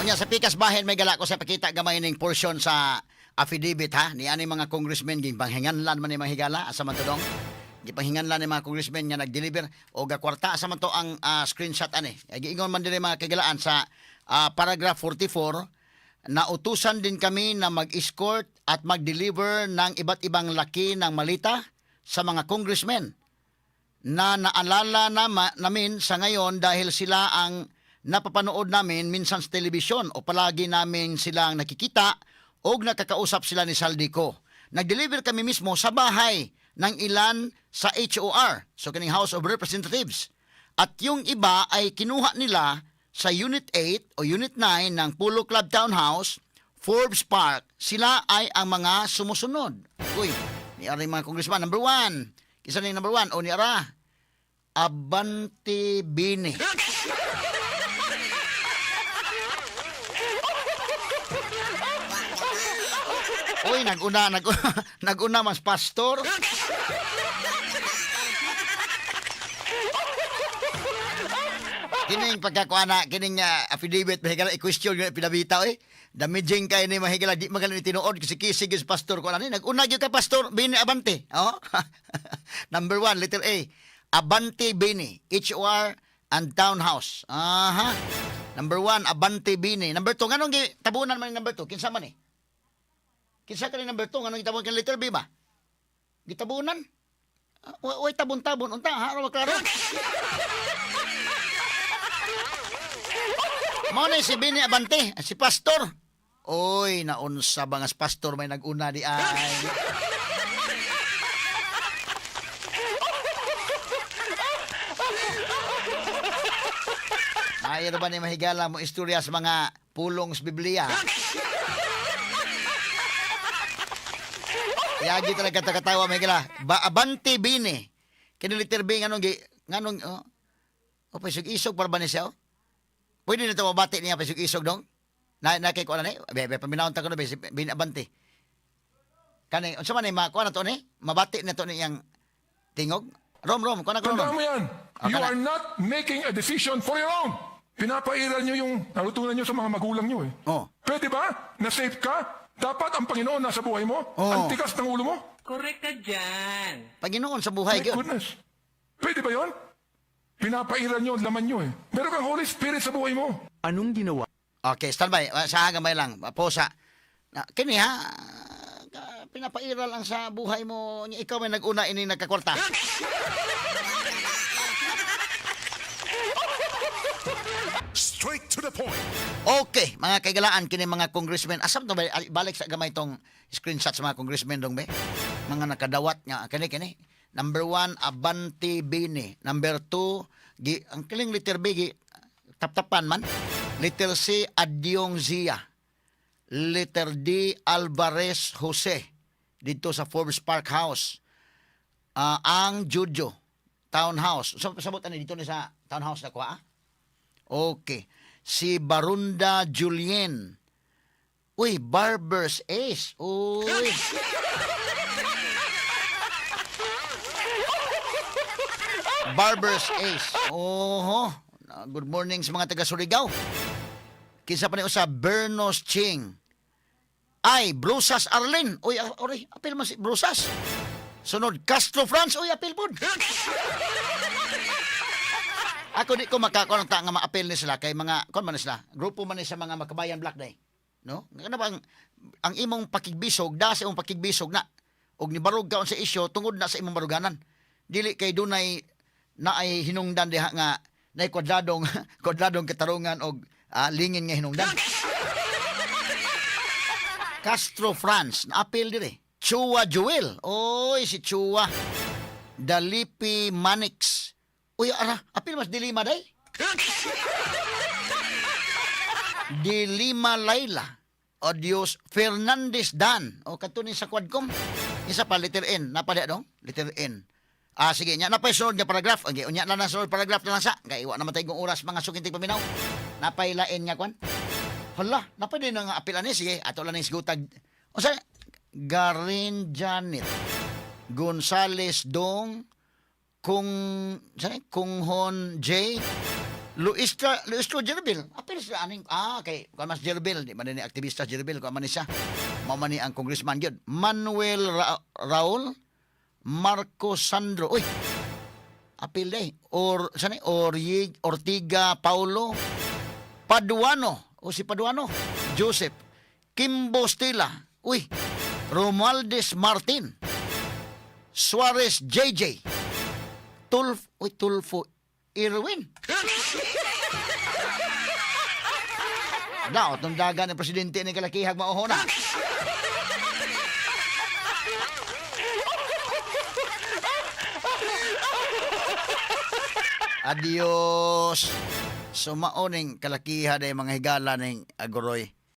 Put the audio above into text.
Unya sa pikas bahin may gala ko sa pakita gamay ning portion sa affidavit ha ni ani mga congressmen gipanghinganlan man ni mga higala asa man to dong gipanghinganlan ni mga congressmen nga nag-deliver og kwarta asa man to ang screenshot ani. Ay, giingon man diri mga kagilaan sa paragraph 44, nautusan din kami na mag-escort at mag-deliver ng iba't ibang laki ng malita sa mga congressmen na naalala na namin sa ngayon dahil sila ang napapanood namin minsan sa telebisyon o palagi namin silang nakikita o nakakausap sila ni Zaldy Co. Nag-deliver kami mismo sa bahay ng ilan sa HOR, so kining House of Representatives. At yung iba ay kinuha nila sa Unit 8 o Unit 9 ng Polo Club Townhouse, Forbes Park. Sila ay ang mga sumusunod. Uy, ni ara yung mga congressman. Number 1. Kisa ni number 1, o ni ara. Abante Bini. Uy, naguna mas pastor. Kining pagkakuana, kining affidavit, mahigala, i-question yung pinabita, eh. Damaging kay ni mahigala, di magaling ni tinuod, kasi kisig is pastor ko. Ano, naguna gyud ka pastor, Bini Abante. Oh? Number 1, letter A, Abante Bini, HOR and Townhouse. Aha. Number 1, Abante Bini. Number 2, nganong tabunan man ni number 2? Kinsa man eh? Kinsa ka ni number 2? Nganong gitabunan kang letter B ba? Gitabunan? Uy, tabon-tabon. Unta, ha? Ano klaro? Mao na si Bini Abante, si pastor. Oy, naunsa ba nga si pastor may nag-una di ay. Maayo ba ni mahigala mo istorya sa mga pulong sa Biblia? Yagi talaga katawa mahigala. Ba Abante Bini. Kini letter B nganong gi nganong oh. Oh, paisog-isog para ba ni siya? Oh? Pwede na ito mabati niya paisog-isog dong? Na kay ko na ni? Be, be, paminawon ta ko na be, si Bini Abante. Kani, unsa man ni makuha na to ni? Mabati na to ni iyang tingog? Rom, rom, kuha na ko rom. Tandaan mo yan. Okay You na. are not making a decision for your own. Pinapairal nyo yung natutunan nyo sa mga magulang nyo eh. Oh. Pwede ba? Na safe ka? Dapat ang Panginoon nasa buhay mo? Oh. Ang tikas ng ulo mo? Correct ka dyan. Panginoon sa buhay My gyud. goodness. Pwede ba yon? Pinapairal nyo ang laman nyo eh. Meron kang Holy Spirit sa buhay mo. Anong ginawa Okay, standby. Sa gamay lang. Posa. Na, kini ha, pinapairal ang sa buhay mo. Nya, ikaw may nag-una ini nagkakwarta. Straight to the point. Okay, mga kaigalaan kini mga congressmen. Asam to ba ay, balik sa gamay tong screenshot sa mga congressmen dong be. Mga nakadawat nga kini kini. Number 1, Abante Bini. Number 2, gi ang kiling letter B gi taptapan man. Letter C, Adyong Zia. Letter D, Alvarez Jose. Dito sa Forbes Park House. Ang Jujo Townhouse. So, sabot ani dito ni sa townhouse na kuha. Ah? Okay. Si Barunda Julien. Uy, Barber's Ace. Uy. Barber's Ace. Oho. Good morning sa mga taga Surigao. Kinsa pa ni usa Bernos Ching. Ay, Brusas Arlene. Uy, oray, apil man si Brusas. Sunod, Castro France. Uy, apil pod. Ako di ko makakuan ta nga maapil ni sila kay mga kon man ni sila. Grupo man ni sa mga Makabayan Black Day. No? Nga ba ang imong pakigbisog da sa imong pakigbisog na og nibarog ka sa isyu tungod na sa imong baruganan. Dili kay dunay naay hinungdan diha nga nay kwadradong kwadradong katarungan og lingin nga hinungdan. Castro France naapil dire. Chua Joel. Oy, si Chua. Dalipi Manix. Uy, ara, apil mas Dilima day. Dilima Laila. O Dios, Fernandez Dan. O katunin sa Quadcom. Isa pa, letter N. Napadya dong? Letter N. Ah, sige, nya napay sunod nga paragraph. Okay, unya na na sunod paragraph na lang sa. Kay wa na matay kong oras mga sukintig paminaw. Napay lain nga kwan. Hala, napay din nga apil ani sige, ato lang ning sigutag. Unsa Garin Janet Gonzales Dong Kung sa Kung Hon J. Luistra, Luistro Jerbil. Apil sila aning, kay, kuan mas Jerbil, di man ni aktivista Jerbil, kuan man ni siya. Mao man ni ang congressman gyud. Manuel Raul Marco Sandro. Uy, apil day. Or, saan ni? Orig, Ortiga Paulo Paduano. O si Paduano. Joseph. Kimbo Stila. Uy, Romualdez Martin. Suarez JJ. Uy, Tulfo Irwin. Daot ng daga ng presidente ni kalakihag mauhona. Adios. So mao ning kalakiha day mga higala ning Agoroy.